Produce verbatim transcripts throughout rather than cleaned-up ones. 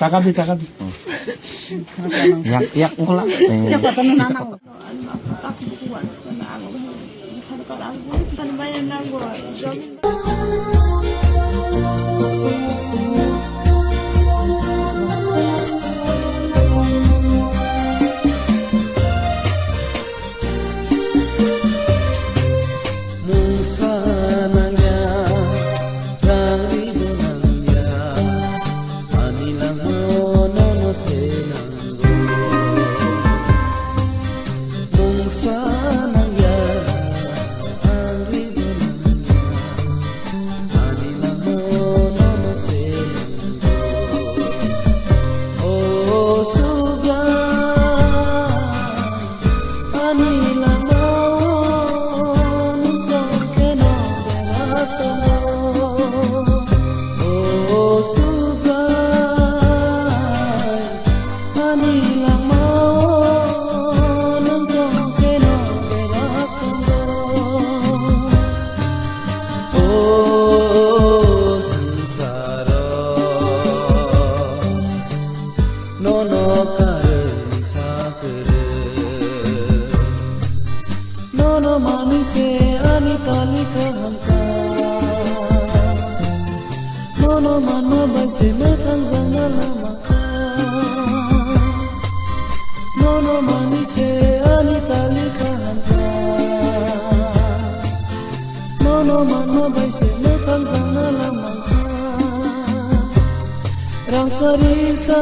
Taka di, taka di. Yak, yak, wala. Mungsa nangya, rang ribo nangya, ani langmao nono se nango. Mungsa nangya, rang ribo nangya, ani langmao nono se nango. O Subrai, ani langmao nwng tong kheno bebak tongo. O Subrai, ani langmao nwng tong kheno bebak tongo. O swngcharo nono karwi sa kwrwi. Nono manwi se ani tali kaham kha. Nono manma bai se mwthang jakna lama kha. Nono manwi se ani tali kaham kha. Nono manma bai se mwthang jakna lama kha. Rang sari sa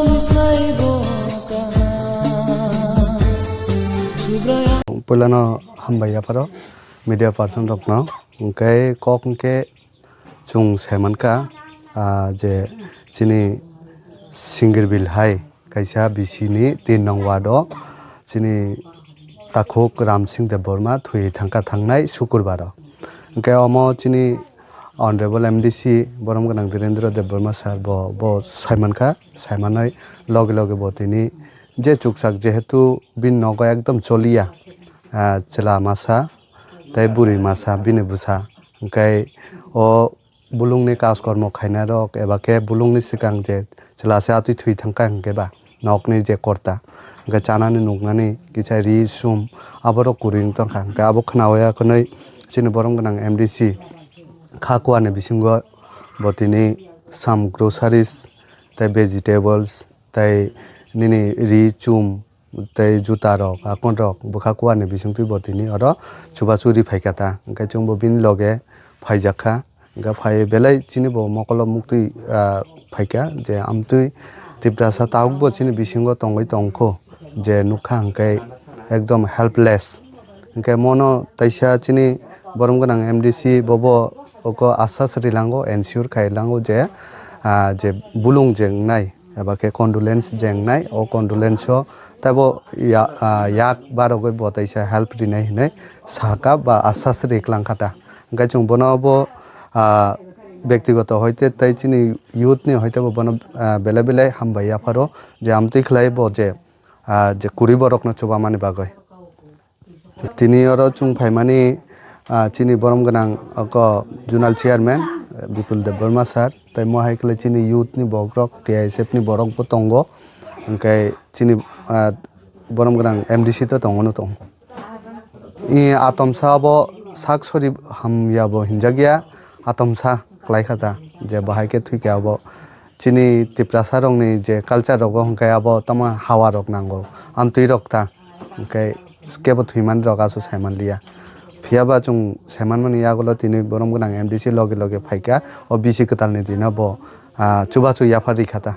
mislai bo kaham. Subraya. Puilano hambai yapharo media person rokno, hwnkhe kok hwnkhe chwng saimankha, ah, je chini Singirbil hai kaisa B C ni tin nong ward o chini takhuk Ramsing Debbarma thwi thangkha thangnai sukurbar o. Hwnkhe omo chini Honorable M D C borom gwnang Dhirendra Debbarma sir bo, bo saimankha, saimanwi loge loge bo tini je chukchak, jehetu bini nogo ekdom choliya, ah, chwla masa tei bwrwi masa bini bwsa, hwnkhe o bulungni kaj kormo khainai rok eba khe bulungni swkang je chwla se atwi thwi thangkha hwnkhe ba nokni je korta hwnkhe chanani nuknani kisa ri sum aborok kwrwi wng tongkha, hwnkhe abo khnaui ya khwnwi chini borom gwnang M D C kha kuani bisingo bo tini some groceries tei vegetables tei nini ri chum tei juta rok, akon rok bwkha kuani bisingtwi bo tini oro chubachu ri phaikha ta. Hwnkhe chwngbo bini loge phaijakha. Hwnkhe phai belai chini bo mokolo muktwi, ah, phaikha je amtwi Tiprasa tabukbo chini bisingo tongwi tongkho je nukha hwnkhe ekdom helpless. Hwnkhe mono taisa chini borom gwnang M D C bobo oko asas rilango, ensure khailango je, ah, je bulung je wngnai eba khe condolence je wngnai, o condolence o teibo ya-, ah, yak barogwi bo taisa help rinai hinwi sakha ba asas ri kwlangkha ta. Hwnkhe chwng bono bo, ah, bektigoto hoite tei chini youth ni hoite bo bono, ah, belai belai hambai yapharo je amtwi khlai bo je, ah, je kwrwi borokno chubamani bagwi. Tini oro chwng phaimani, ah, chini borom gwnang oko zonal chairman, eh, Bipul Debbarma sir, tei mo hai khe chini youth ni borok rok, T I S F ni borok bo tongo, hwnkhe chini, ah, borom gwnang M D C to tongo no tongo. I atomsa bo sak sori hamya bo hinjakya, atomsa kwlai kha ta, je bahai khe thwikha abo. Chini Tiprasa rokni je culture rogo hwnkhe abo tamo hawa rok nango, amtwi rok ta. Hwnkhe kebo thwimani rok aswk saimanliya. Phiyaba chwng saimanmani yagulo tini borom gwnang M D C loge loge phaikha, o B C kwtalni dino bo, ah, chubachu yaphar rikha ta.